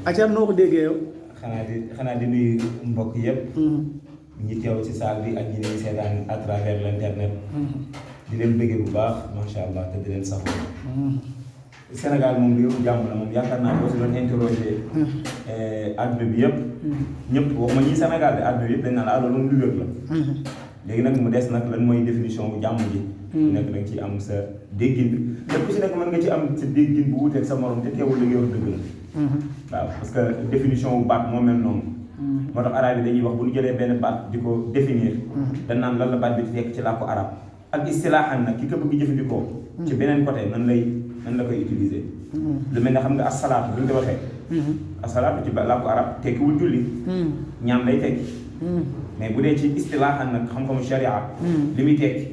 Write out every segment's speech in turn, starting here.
acam noo ko déggee yow. xanaa di nuyu mbokk yëpp. ñi teew ci salle bi ak ñi leen seetaan à travers l' internet. di leen bëggee bu baax macha allah te di leen saxoo. Sénégal moom réewu jàmm la moom yaakaar naa boo si doon interroger adduna bi yëpp. ñëpp waxuma ñi Sénégal de adduna bi yëpp dañ naan la loolu moom lu wér la. léegi nag mu des nag lan mooy définition bu jàmm ji. nekk da nga ciy am sa déggin bi te ku si nekk mën nga ci am sa déggin bu wuteeg sa morom te teewul li ngay wax dëgg la. waaw parce que définition bu baat moo mel noonu. moo tax arabe yi dañuy wax bu ñu jëlee benn baat di ko définir. dañ naan lan la baat bi di tekk ci làkku arab ak istilaahan nag ki ko bëgg jëfandikoo. ci beneen côté nan la koy utiliser. lu mel ne xam nga asalaatu bu ñu ko waxee. asalaatu ci làkku arab tekkiwul julli. ñaan lay tekki. mais bu dee ci istilaahan nag xam-xamu sharia. li muy tekki.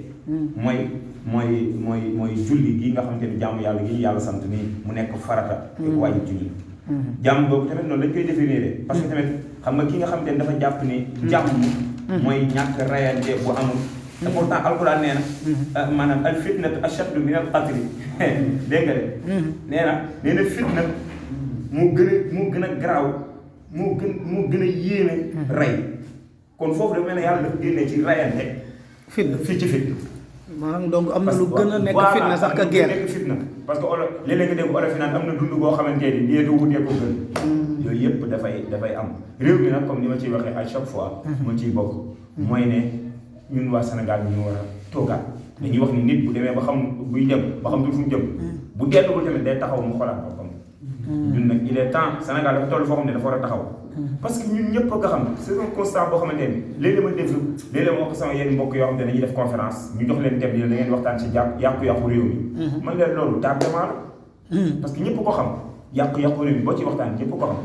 mooy julli gi nga xamante ni jaamu yàlla gi yàlla sant nii mu nekk farata. te ku wàññi julli. jàmm boobu tamit noonu lañ koy définir parce que tamit xam nga ki nga xamante ni dafa jàpp ni jàmm mooy ñàkk rayante bu amul te pourtant alquran nee na maanaam al fitnatu ashaddu min al qatli dégg nga de nee na fitna moo gën a garaaw moo gën a yéeme rey kon foofu dafa mel ne yàlla dafa génnee ci rayante fitna fii ci fitna maanaam donc am na lu gën a nekk fitna sax ka guerre nekk fitna parce que olo léeg-léeg nga dégg olof yi naan am na dund boo xamante ni déetu wutee ko gën yooyu yëpp dafay am réew mi nag comme ni ma ciy waxee à chaque fois moo ciy bokk mooy ne ñun waa Sénégal ñu war a toogaat dañuy wax ni nit bu demee ba xam buy dem ba xam du fu mu jëm bu delluwul tamit day taxaw mu xoolaat boppam ñun nag il est temps Sénégal dafa toll foo xam ne dafa war a taxaw parce que ñun ñëpp a ko xam c'est un constat boo xamante ni léeg-léeg ma déglu léeg-léeg ma wax sama yenn mbokk yoo xam ne dañuy def conférence ñu jox leen thème da ngeen waxtaan ci yàqu-yàqu réew mi man leen loolu tardement la parce que ñëpp ko xam yàqu-yàqu réew mi boo ci waxtaan ñëpp ko xam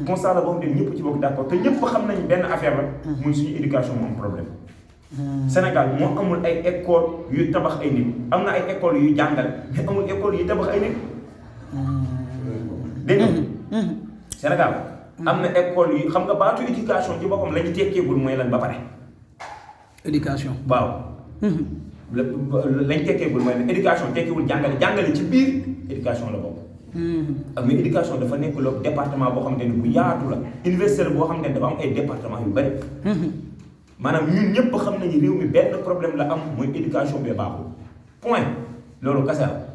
constat la boo xam ne ñëpp ci bokk d'accord te ñëpp xam nañ benn affaire la muy suñu éducation moo am problème Sénégal moo amul ay école yu tabax ay nit am na ay école yu jàngale mais amul école yu tabax ay nit dégg nga Sénégal am na école yi xam nga baatu éducation ci boppam la ñu tekkeegul mooy lan ba pare. éducation waaw. lañ tekkeegul mooy lan éducation tekkiwul jàngale ci biir éducation la bokk. ak mais éducation dafa nekk loo département boo xamante ni bu yaatu la université boo xamante ni dafa am ay département yu bari. maanaam ñun ñëpp xam nañu réew mi benn problème la am mooy éducation bi baaxul point loolu kese la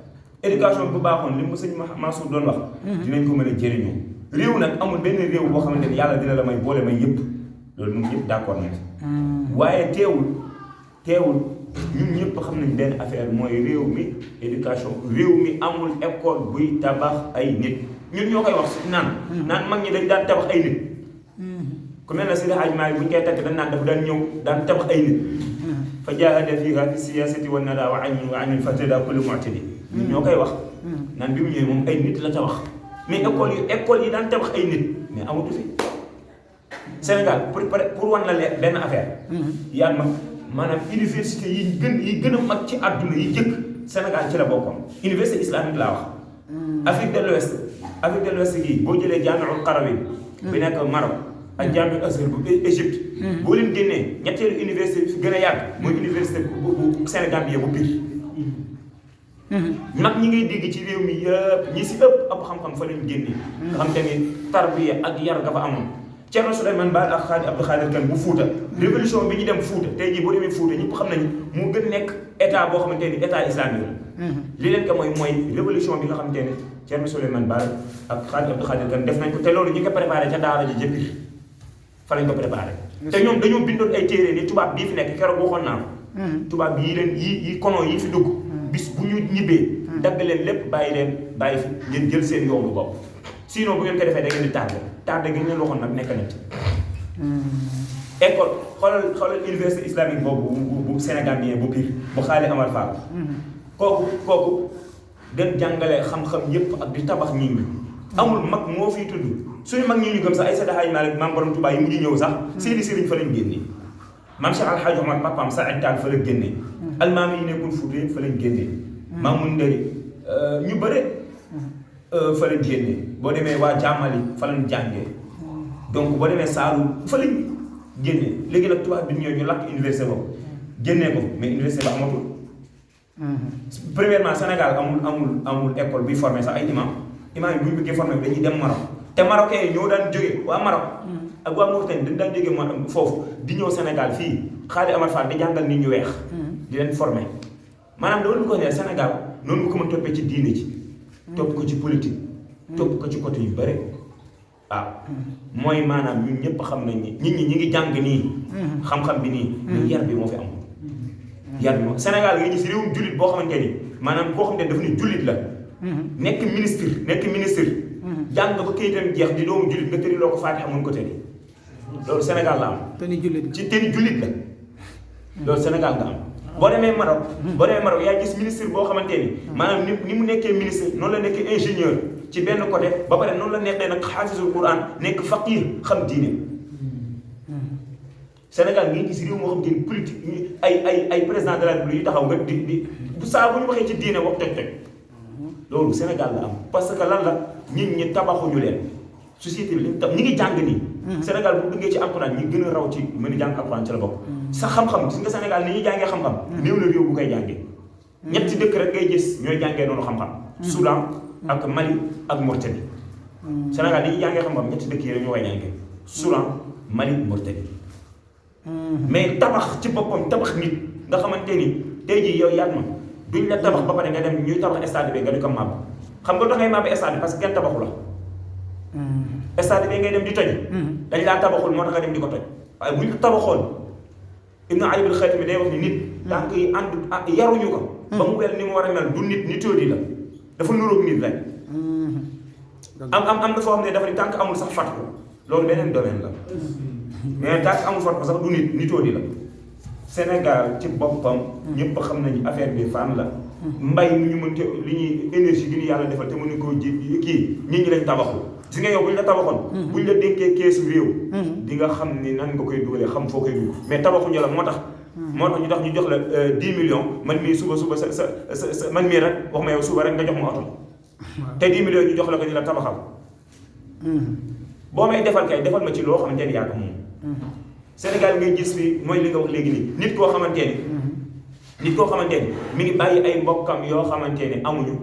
éducation bu baaxoon li mu sëñ Mansour doon wax. dinañ ko mën a jëriñoo. réew nag amul benn réew boo xamante ni yàlla dina la may boole may yëpp loolu moom ñëpp d'accord nañ ci waaye teewul ñun ñëpp xam nañ benn affaire mooy réew mi éducation réew mi amul école buy tabax ay nit ñun ñoo koy wax naan mag ñi dañ daan tabax ay nit ku mel na Seydi Hadji Malick bu ñu koy takk dañ naan dafa daan ñëw daan tabax ay nit fa jaahada fiihaa fi siyaasati wa nadaa wa anil fatada kulli mu'tadi ñun ñoo koy wax naan bi mu ñëwee moom ay nit la tabax mais école yi daan tabax ay nit mais amatu fi Sénégal pour wan la benn affaire. yaa ma maanaam université yi gën a mag ci àdduna yi jëkk Sénégal ci la bokkoon université islamique laa wax. Afrique de l'Ouest gii boo jëlee Jaami'ul Qarawiyyin bi nekk Maroc ak Jaami'ul Azhar bu Égypte. boo leen génnee ñetteelu université bi fi gën a yàgg mooy université bu Sénégal bi bu Pire. mag ñi ngay dégg ci réew mi yëpp ñi si ëpp ab xam-xam fa lañ génnee. nga xam te ni tarbiya ak yar nga fa amoon. Thierno Souleymane Baal ak Abdou Khadir Kane bu Fouta. révolution bi ñu dem Fouta tey jii boo demee Fouta ñëpp xam nañu mu gën nekk état boo xamante ni état islamique la. li leen ko mooy révolution bi nga xamante ni Thierno Souleymane Baal ak Abdou Khadir Kane def nañ ko te loolu ñu ko préparé ca daara ji jëppir fa lañ ko préparé. te ñoom dañoo bindoon ay téere ni tubaab bii fi nekk keroog waxoon naa ko. tubaab yi leen yi kono yi fi dugg. bis bu ñu ñibbee. dagg leen lépp bàyyi fi ngeen jël seen yoonu bopp sinon bu ngeen ko defee da ngeen di tardé gi ñu leen waxoon nag nekk nañ ci. école xoolal université islamique boobu bu Sénégal bi bu Pire bu Xaali Amar Fall. kooku den jàngale xam-xam yépp ak di tabax nit ñi. amul mag moo fiy tudd suñu mag ñi ñu gëm sax ay Seydi Hadji Malick maam borom Touba yi mujj ñëw sax. seeni sëriñ fa lañ génnee. maam Cheikh Al Hadj Omar papaam Saïd Tall fa la génnee. almaami yi nekkoon Fuuta fa lañ génnee. Maamun Ndari ñu bëre fa lañ génnee boo demee waa Jaamali fa lañ jàngee donc boo demee Saalum fa lañ génnee léegi nag tubaab bi ñu lakk université boobu génnee ko mais université ba amatul. premièrement Sénégal amul école bi formé sax ay imam yi bu ñu bëggee formé dañuy dem Maroc te Marocains yi ñoo daan jógee waa Maroc ak waa Mauritanie dañ daan jógee moo foofu di ñëw Sénégal fii Khady Amar Fall di jàngal nit ñu weex di leen former maanaam dama ko ne Sénégal noonu nga ko mën toppee ci diine ji topp ko ci politique topp ko ci côté yu bëri waaw mooy maanaam ñun ñëpp xam nañ ni nit ñi ñi ngi jàng nii xam-xam bi nii ñu yar bi moo fi am yar bi moom Sénégal nga gis réewum jullit boo xamante ni maanaam koo xamante ni dafa ni jullit la nekk ministre jàng ba kayitam jeex di doomu jullit nga tëri loo ko faati amoon ko tëri loolu Sénégal la am te ni jullit la loolu Sénégal nga am boo demee Maroc yaa gis ministre boo xamante ni maanaam ni mu nekkee ministre noonu la nekkee ingénieur ci benn côté ba pare noonu la nekkee nag xaafisul Quran nekk faqih xam diine Sénégal ngi gis réew moo xam te ni politique ay président de la République yu taxaw nga di bu saa bu ñu waxee ci diine wax toj loolu Sénégal la am parce que lan la nit ñi tabaxuñu leen société bi ñi ngi jàng nii Sénégal bu duggee ci alxuraan ñi gën a raw ci mën a jàng alxuraan ci la bokk sa xam-xam gis nga Sénégal ni ñuy jàngee xam-xam néew na réew bu koy jàngee ñetti dëkk rek ngay gis ñooy jàngee noonu xam-xam Soudan ak Mali ak Mauritanie Sénégal ni ñuy jàngee xam-xam ñetti dëkk yi rek ñoo koy jàngee Soudan Mali Mauritanie mais tabax ci boppam tabax nit nga xamante ni tey jii yow yaat ma duñ la tabax ba pare nga dem ñuy tabax stade bi nga di ko màbb xam nga dangay màbb stade bi parce que kenn tabaxu la stade bi ngay dem di toj dañ laa tabaxul moo tax nga dem di ko toj waaye buñ ko tabaxoon Ibn Ali bil Xaytami day wax ni nit tànk yi ànd yaruñu ko ba mu wel ni mu war a mel du nit nitóodi la dafa nuróog nit rek am na foo xam ne dafa ni tànk amul sax fat ko loolu beneen domaine la mais tànk amul fat ko sax du nit nitóodi la Sénégal ci boppam ñëpp xam nañu affaire bi fan la mbay mi ñu mënte li ñuy énergie gi ñu yàlla defal te mënuñ koo ji kii nit ñi lañ tabaxu gis nga yow buñ la tabaxoon buñ la dénkee keesu réew di nga xam ni nan nga koy dugalee xam foo koy dugg mais tabaxuñu la moo tax ñu tax ñu jox la 10 millions man mii suba sa man mii rek wax ma yow suba rek nga jox ma oto te 10 millions ñu jox la ko ñu la tabaxal boo may defal kay defal ma ci loo xamante ni yaa ko moom Sénégal ngay gis fi mooy li nga wax léegi nii nit koo xamante ni mi ngi bàyyi ay mbokkam yoo xamante ni amuñu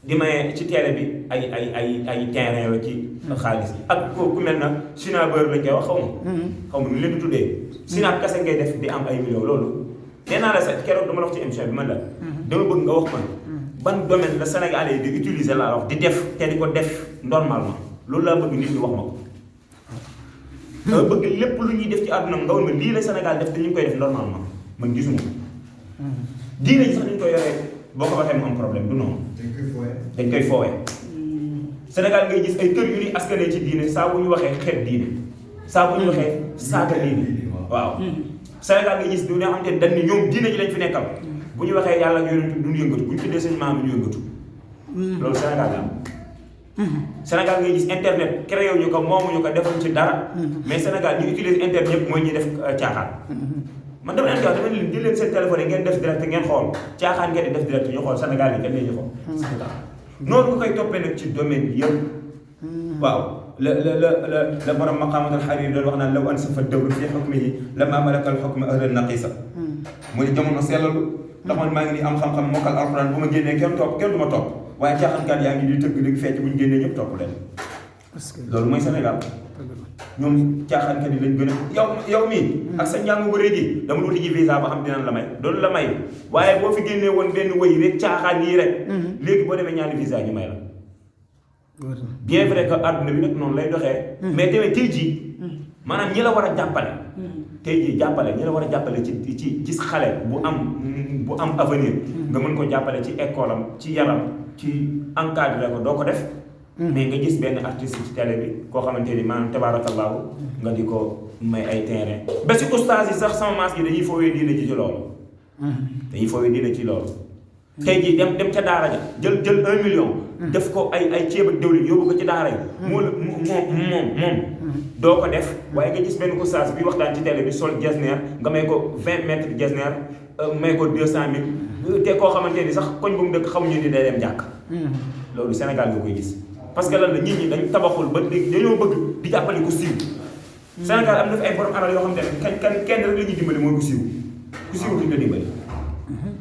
di maye ci télé bi ay terrain la ci xaalis ak ku mel na sinabeur lañ koy wax xaw ma nu leen di tuddee sinab kese ngay def di am ay millions loolu nee naa la sa keroog dama la wax ci émission bi man la dama bëgg nga wax man ban domaine la Sénégalais yi di utiliser laa wax di def te di ko def normalement loolu laa bëgg nit ñi wax ma ko dama bëgg lépp lu ñuy def ci àdduna nga woon ma lii la Sénégal def te ñu ngi koy def normalement man gisuma diine ji sax dañ koy yoree boo ko waxee mu am problème du noonu dañ koy foowee Sénégal ngay gis ay kër yu ñuy askanee ci diine saa bu ñu waxee xeet diine saa bu ñu waxee saaga diine waaw Sénégal ngay gis du ne xam te dañ ni ñoom diine ji lañ fi nekkal bu ñu waxee yàlla ak yonent duñu yëngatu bu ñu tuddee seen maam ñu yëngatu loolu Sénégal la am Sénégal ngay gis internet créé ñu ko moomuñu ko defuñu ci dara mais Sénégal ñu utilise internet ñëpp mooy ñuy def caaxaan man dama leen di wax dama leen jël leen seen téléphone yi ngeen def direct ngeen xool caaxaan ngeen di def direct ñu xool Sénégal yi kenn ñu xool noonu nga koy toppee nag ci domaine bi yëpp waaw la borom maqaamatul Hariri doon wax naan law ansafa dawru fi hukmihi lama malakal hukma ahlan naqisa mu ne jamono seetlalu ndax man maa ngi nii am xam-xam mokkal alxuraan bu ma génnee kenn du ma topp waaye caaxaankat yaa ngi di tëgg di fecc bu ñu génnee ñëpp topp leen loolu mooy Sénégal ñoom caaxaankat yi lañ gën a yow mii ak sa njàng bu rëy gi dama wuti ji visa ba xam dinañ la may doonu la may waaye boo fi génnee woon benn wëy rek caaxaan yii rek léegi boo demee ñaari visa ñu may la bien vrai que àdduna bi nag noonu lay doxee mais tamit tey jii maanaam ñi la war a jàppale tey jii jàppale ñi la war a jàppale ci gis xale bu am avenir nga mën ko jàppale ci école am ci yaram ci encadré ko doo ko def mais nga gis benn artiste ci télé bi koo xamante ni maanaam tabaarakallaahu nga di ko may ay terrain ba si ustaas yi sax sama maas yi dañuy foowee diine ci loolu dañuy foowee diine ci loolu tey jii dem ca daara ja jël 1 million def ko ay ceeb ak diwlin yóbbu ko ci daara yi moom doo ko def waaye nga gis benn ustaas bi waxtaan ci télé bi sol jesner nga may ko 20 mètres jesner may ko 200 000 te koo xamante ni sax koñ bu mu dëkk xamuñu ni day dem jàkk loolu Sénégal nga koy gis parce que lan la nit ñi dañ tabaxul ba léegi dañoo bëgg di jàppale ku siiw Sénégal am na fi ay borom alal yoo xamante ne kenn rek la ñuy dimbali mooy ku siiw duñ la dimbali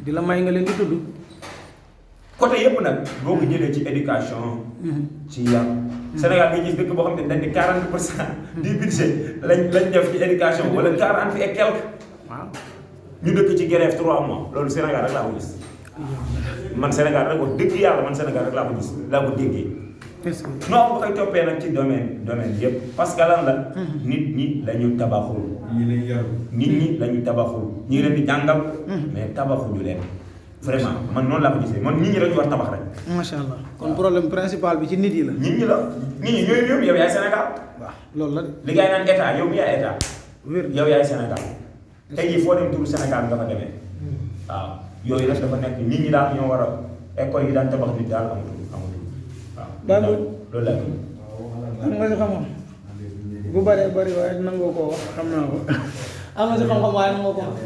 di la may nga leen di tudd côté yépp nag boo ko jëlee ci éducation ci yar Sénégal nga gis dëkk boo xam ne dañ di 40% du budget lañ def ci éducation wala 40 et quelque. waaw ñu dëkk ci grève 3 mois loolu Sénégal rek laa ko gis. man Sénégal rek wax dëgg yàlla man Sénégal rek laa ko gis laa ko déggee. est-ce que non bu koy toppee nag ci domaine yëpp parce que lan la. nit ñi la ñu tabaxul. nit ñi la ñu tabaxul ñu ngi leen di jàngal. mais tabaxuñu leen. vraiment man noonu laa ko gisee man nit ñi dañu war tabax rek. macha allah kon problème principal bi ci nit yi la. nit ñi la nit ñi ñooy réew yow yaay Sénégal. waaw loolu la de. li ngay naan état yow mi yaay état. wér yow yaay Sénégal. tey jii foo dem turu Sénégal nga fa demee. waaw yooyu nag dafa nekk nit ñi daal ñoo war a école yi daan tabax nit daal amatul waaw. loolu la am nga si xam-xam bu bëree bëri waaye nangoo koo wax xam naa ko am nga si xam-xam waaye nangoo koo wax.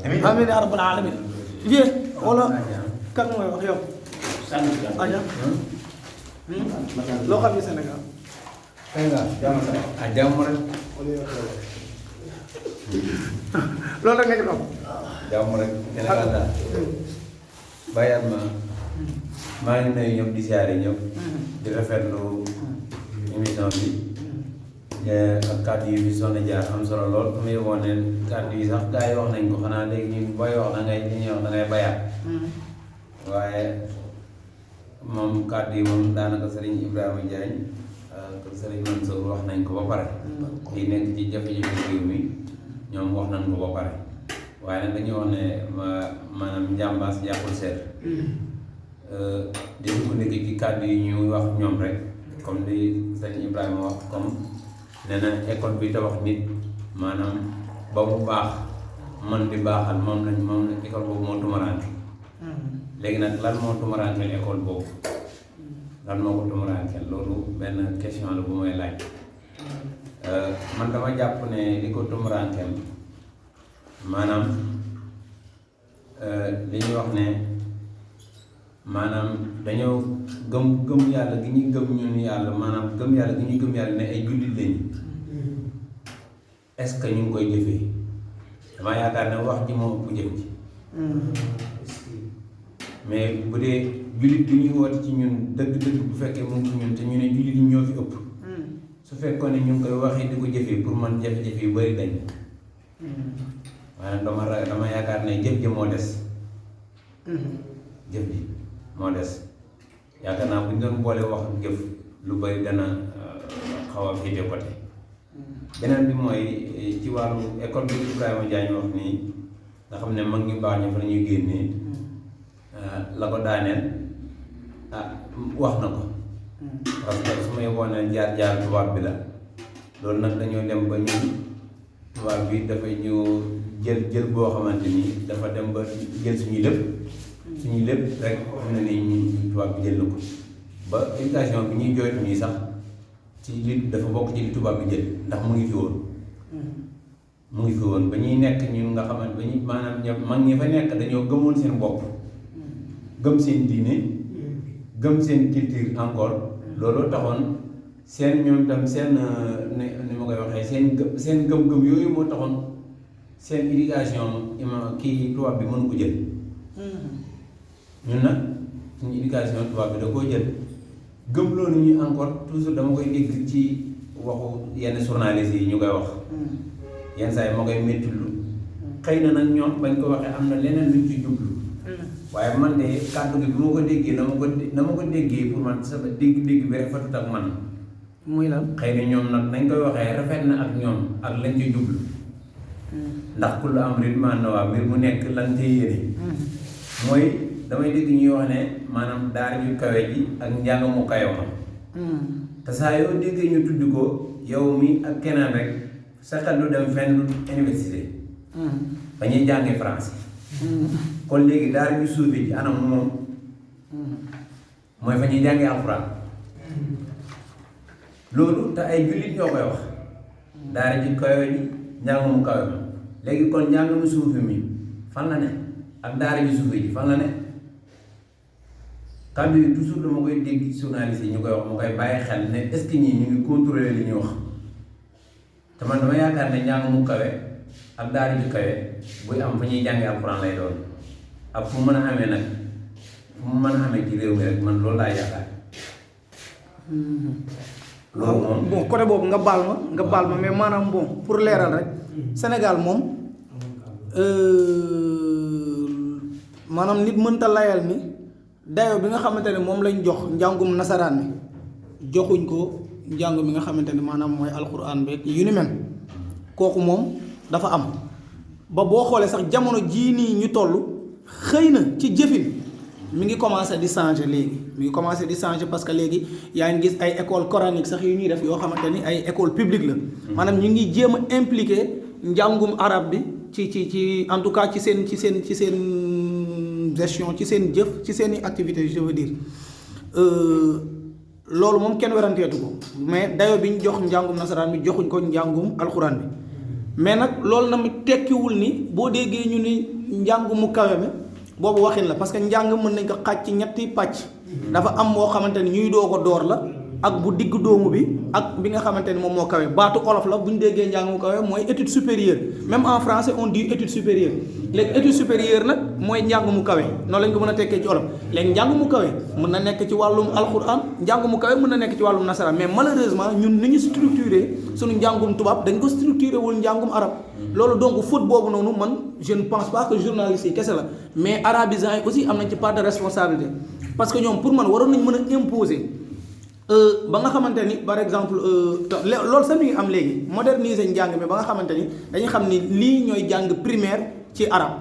amiin yaa rabbal alamin. vieux wala kan mooy wax yow. aja loo xam ne Sénégal. jàmm rek. loolu rek nga ci xam. jàmm rek Sénégal daal. bàyyaat maa ngi nuyu ñëpp di siyaare ñëpp. di rafetlu émission bi. ak kàddu yi fi Soxna Dia am solo lool fu muy wone kàddu yi sax gars yi wax nañ ko xanaa léegi ñun booy wax da ngay li ñuy wax da ngay bayaat. waaye moom kàddu yi moom daanaka Serigne Ibrahima Diagne ak Serigne Mansour wax nañ ko ba pare. di nekk ci jafe-jafe réew mi ñoom wax nañ ko ba pare. waaye nag dañuy wax ne maanaam njàmbaas jàppul seet. di sukkandiku ci kàddu yi ñuy wax ñoom rek comme li Serigne Ibrahima wax comme. nee na école bi tabax nit maanaam ba mu baax man di baaxal moom la école boobu moo tumaraanke léegi nag lan moo tumaraanke école boobu lan moo ko tumaraanke loolu benn question la bu may laaj man dama jàpp ne li ko tumaraanke maanaam li ñuy wax ne maanaam dañoo gëm yàlla gi ñuy gëm ñun yàlla maanaam gëm yàlla gi ñuy gëm yàlla ne ay jullit lañu est-ce que ñu ngi koy jëfee dama yaakaar ne wax ji moo ëpp jëf ji mais bu dee jullit bi ñuy woote ci ñun dëgg-dëgg bu fekkee mu ngi ci ñun te ñu ne jullit yi ñoo fi ëpp su fekkoon ne ñu ngi koy waxee di ko jëfee pour man jafe-jafe yu bari dañ waaye dama yaakaar ne jëf ji moo des jëf ji moo des yaakaar naa bu ñu doon boole wax ak jëf lu bari dana xaw a féete côté beneen bi mooy ci wàllu école bi Ibrahima Diagne wax nii nga xam ne mag ñu baax ñu fa la ñuy génnee la ko daaneel wax na ko parce que su may wone jaar tubaab bi la loolu nag dañoo dem ba ñun tubaab bi dafay ñu jël boo xamante ni dafa dem ba jël suñu lépp rek xam ne ni ñu tubaab bi jël na ko ba éducation bi ñuy jooytu nii sax ci li dafa bokk ci li tubaab bi jël ndax mu ngi fi woon ba ñuy nekk ñun nga xamante ba ñuy maanaam mag ñi fa nekk dañoo gëmoon seen bopp gëm seen diine gëm seen culture encore looloo taxoon seen ñoom tam seen ni ma koy waxee seen gëm-gëm yooyu moo taxoon seen éducation kii tubaab bi mënu ko jël ñun nag suñu éducation tubaab bi da koo jël gëm loolu ñu encore toujours dama koy dégg ci waxu yenn journalistes yi ñu koy wax yenn saa yi ma koy métti lu xëy na nag ñoom bañ ko waxee am na leneen luñ ci jublu waaye man de kàddu gi bi ma ko déggee dama ko déggee pour man sama dégg-dégg bi rafetut ak man muy lan xëy na ñoom nag nañ koy waxee rafet na ak ñoom ak lañ ci jublu ndax ku la am rythme na waa mbir mu nekk lan te yéene mooy damay dégg ñuy wax ne maanaam daara ju kawe ji ak njàng mu kayo ma te saa yoo déggee ñu tudd ko yow mi ak keneen rek sa xel du dem fenn université ba ñuy jàngee français kon léegi daara ju suufi ji anam moom mooy fa ñuy jàngee alxuraan loolu te ay jullit ñoo koy wax daara ji kawe ji njàng mu kawe ma léegi kon njàng mu suufi mi fan la ne ak daara ju suufi ji fan la ne kàddu yi toujours dama koy dégg journaliste yi ñu koy wax mu koy bàyyi xel ne est-ce que ñii ñu ngi contrôler li ñuy wax te man dama yaakaar ne njàng mu kawe ak daara ju kawe buy am fa ñuy jàngee alxuraan lay doon ak fu mën a amee nag fu mu mën a amee ci réew mi rek man loolu laa yaakaar loolu moom bon côté boobu nga baal ma mais maanaam bon pour leeral rek Sénégal moom maanaam nit mënta layal ni dayo bi nga xamante ne moom lañ jox njàngum nasaraan mi joxuñ ko njàng mi nga xamante ne maanaam mooy alxuraan beeg yu ni mel kooku moom dafa am ba boo xoolee sax jamono jii nii ñu toll xëy na ci jëfin mi ngi commencé di changer léegi mi ngi commencé di changer parce que léegi yaa ngi gis ay école coranique sax yu ñuy def yoo xamante ni ay école publique la maanaam ñu ngi jéem a impliqué njàngum arab bi ci en tout cas ci seen gestion ci seen jëf ci seen i activités je veux dire loolu moom kenn weranteetu ko mais dayo bi ñu jox njàngum nasaraan bi joxuñ ko njàngum alxuraan bi mais nag loolu na mu tekkiwul ni boo déggee ñu ni njàng mu kawe mi boobu waxin la parce que njàng mën nañ ko xaaj ci ñetti pàcc dafa am moo xamante ni ñuy doo ko door la ak bu digg doomu bi ak bi nga xamante ni moom moo kawe baatu olof la bu ñu déggee njàng mu kawe mooy étude supérieure même en français on dit étude supérieure léegi étude supérieure nag mooy njàng mu kawe noonu lañ ko mën a tekkee ci olof léegi njàng mu kawe mën na nekk ci wàllum alxuraan njàng mu kawe mën na nekk ci wàllum nasaraan mais malheureusement ñun ni ñu structuré suñu njàngum tubaab dañ ko structuré wul njàngum arab loolu donc faute boobu noonu man je ne pense pas que journalistes yi kese la mais arabisants yi aussi am nañ ci part de responsabilité parce que ñoom pour man waroon nañ mën a imposer ba nga xamante ni par exemple loolu sax mi ngi am léegi moderniser njàng mi ba nga xamante ni dañuy xam ni lii ñooy jàng primaire ci arab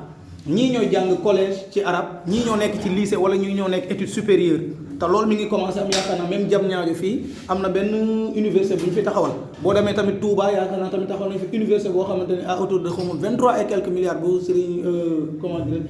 ñii ñooy jàng collège ci arab ñii ñoo nekk ci lycée wala ñii ñoo nekk étude supérieure te loolu mi ngi commencé am yaakaar naa même Diamniadio fii am na benn université bu ñu fi taxawal boo demee tamit Touba yaakaar naa tamit taxawal nañ fi université boo xamante ni à autour de xaw ma 23 et quelques milliards bu Serigne comment dire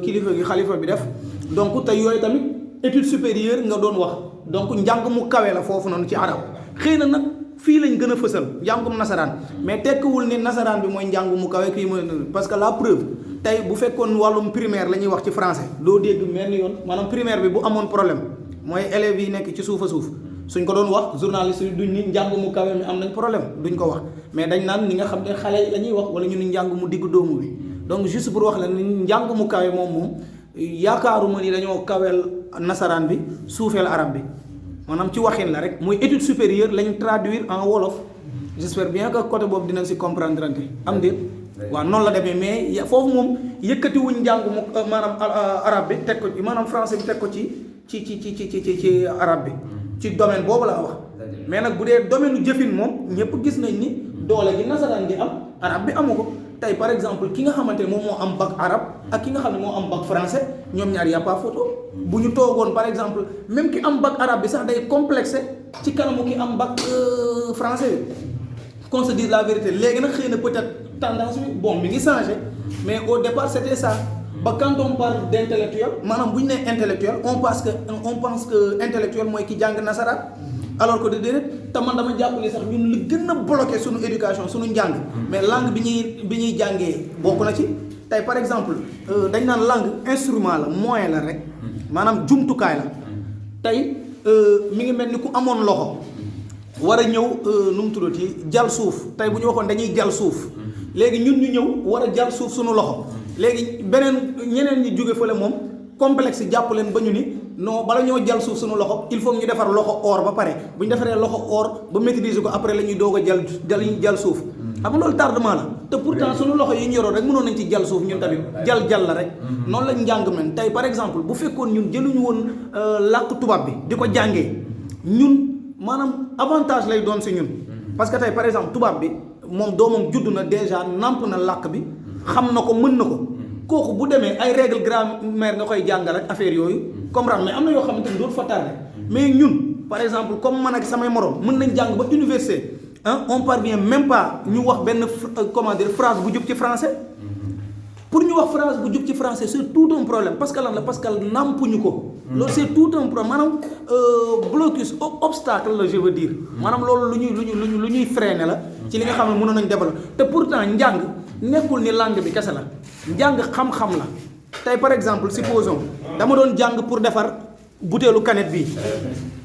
kilifa gi xalifa bi def donc te yooyu tamit étude supérieure nga doon wax donc njàng mu kawe la foofu noonu ci arab xëy na nag fii lañ gën a fësal njàngum nasaraan mais tekkiwul ni nasaraan bi mooy njàng mu kawe kii mooy parce que la preuve tey bu fekkoon wàllum primaire la ñuy wax ci français doo dégg mel ni yoon maanaam primaire bi bu amoon problème mooy élèves yi nekk ci suuf a suuf suñ ko doon wax journaliste yi duñ ni njàng mu kawe mi am nañ problème duñ ko wax mais dañ naan ni nga xam ne xale yi la ñuy wax wala ñu ni njàng mu digg doomu bi donc juste pour wax la ni njàng mu kawe moom yaakaaruma ni dañoo kaweel nasaraan bi suufeel arab bi maanaam ci waxin la rek muy étude supérieure lañ traduire en wolof j'espère bien que côté boobu dinañ si comprendre ante am déet waaw noonu la demee mais foofu moom yëkkatiwuñ njàng mu maanaam arab bi teg ko ci maanaam français bi teg ko ci arab bi ci domaine boobu laa wax mais nag bu dee domaine u jëfin moom ñëpp gis nañ ni doole gi nasaraan di am arab bi amu ko tey par exemple ki nga xamante ne moom moo am bac arabe ak ki nga xam ne moo am bac français ñoom ñaar y a pas photo bu ñu toogoon par exemple même ki am bac arabe bi sax day complexé ci kanamu ki am bac français bi qu'on se dise la vérité léegi nag xëy na peut-être tendance bi bon mi ngi changé mais au départ c'était ça ba quand on parle d'intellectuel maanaam bu ñu nee intellectuel on pense que intellectuel mooy ki jàng nasaraan alors que déedéet te man dama jàpp ni sax ñun li gën a bloqué suñu éducation suñu njàng mais langue bi ñuy jàngee bokk na ci tey par exemple dañ naan langue instrument la moyen la rek maanaam jumtukaay la tey mi ngi mel ni ku amoon loxo war a ñëw nu mu tuddati jal suuf tey bu ñu waxoon dañuy jal suuf léegi ñun ñu ñëw war a jal suuf suñu loxo léegi ñeneen ñi jóge fële moom complexe jàpp leen ba ñu ni non bala ñoo jal suuf suñu loxo il faut ñu defar loxo or ba pare bu ñu defaree loxo or ba maîtriser ko après la ñuy doog a jal suuf xam nga loolu tardement la te pourtant suñu loxo yi ñu yoroon rek mënoon nañ ci jal suuf ñun tamit jal la rek noonu lañ njàng men tey par exemple bu fekkoon ñun jëluñu woon làkk tubaab bi di ko jàngee ñun maanaam avantage lay doon si ñun parce que tey par exemple tubaab bi moom doomam judd na déjà namp na làkk bi xam na ko mën na ko kooku bu demee ay règle grammaire nga koy jàngal ak affaire yooyu comprendre mais am na yoo xamante ni dootu fa tardé mais ñun par exemple comme man ak samay morom mën nañ jàng ba université on parvient même pas ñu wax benn comment dire phrase bu jub ci français pour ñu wax phrase bu jub ci français c'est tout un problème parce que lan la parce que nampuñu ko loolu c'est tout un problème maanaam blocus obstacle la je veux dire maanaam loolu lu ñuy freiner la ci li nga xam ne mënoon nañ développer te pourtant njàng nekkul ni langue bi kese la njàng xam-xam la tey par exemple supposons dama doon jàng pour defar butéelu canette bi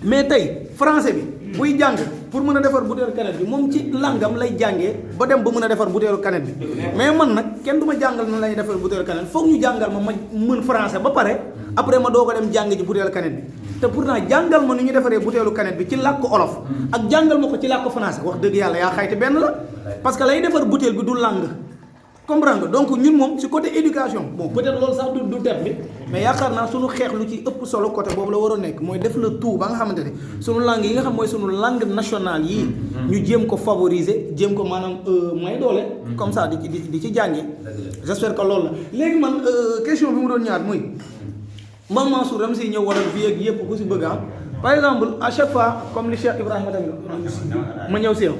mais tey français bi buy jàng pour mën a defar butéelu canette bi moom ci langam lay jàngee ba dem ba mën a defar butéelu canette bi mais man nag kenn du ma jàngal nan lay defar butéelu canette foog ñu jàngal ma mën français ba pare après ma doog a dem jàng ji butéelu canette bi te pourtant jàngal ma ni ñu defaree butéelu canette bi ci làkk olof ak jàngal ma ko ci làkk français wax dëgg yàlla yaa xayti benn la parce que lay defar butéel bi du langue comprendre nga donc ñun moom si côté éducation bon peut-être loolu sax du thème bi mais yaakaar naa suñu xeex lu ci ëpp solo côté boobu la war a nekk mooy def le tout ba nga xamante ne suñu langue yi nga xam mooy suñu langue nationale yii ñu jéem ko favoriser jéem ko maanaam may doole comme ça di ci jàngee j'espère que loolu la léegi man question bi mu doon ñaar muy Mame Mansour dama siy ñëw wala fii ak yëpp ku si bëgg am par exemple à chaque fois comme li Cheikh Ibrahima tamit ma ñëw si yow